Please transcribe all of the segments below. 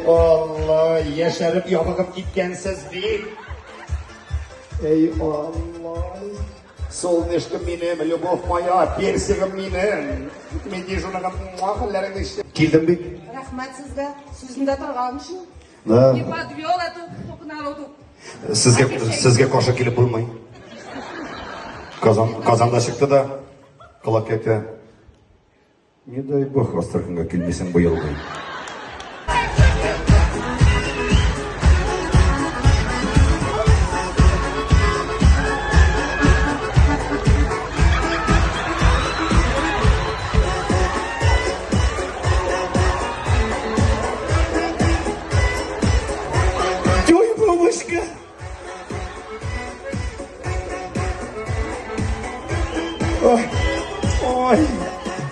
Алла, яшәреп ябыгып киткәнсез бит. Эй, Алла. Солнышко минем, любовь моя, персигым минем. Медижуныгым, хәлләреңне эчте. Килдем бит. Рәхмәт сезгә, сүзендә торган өчен. Да. Не подвел эту к народу. Сезгә, сезгә каршы килеп булмый. Казан, Казанда чыкты да, колак әйтә. Не дай бог Астраханьга килмисең быел ди. Дюймовочка! Ой, ой,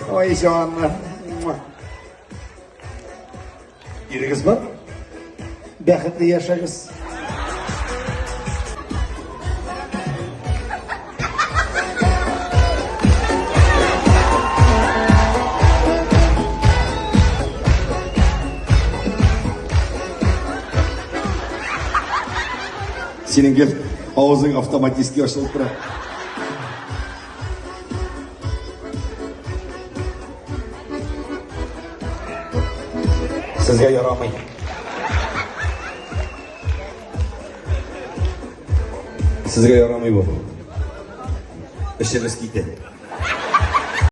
ой, җаным. Ирегез бар? Бәхетле яшәгез. Синең гел авызың автоматически ачылып тора. Сезгә ярамый. Сезгә ярамый бу. Эшегез китә.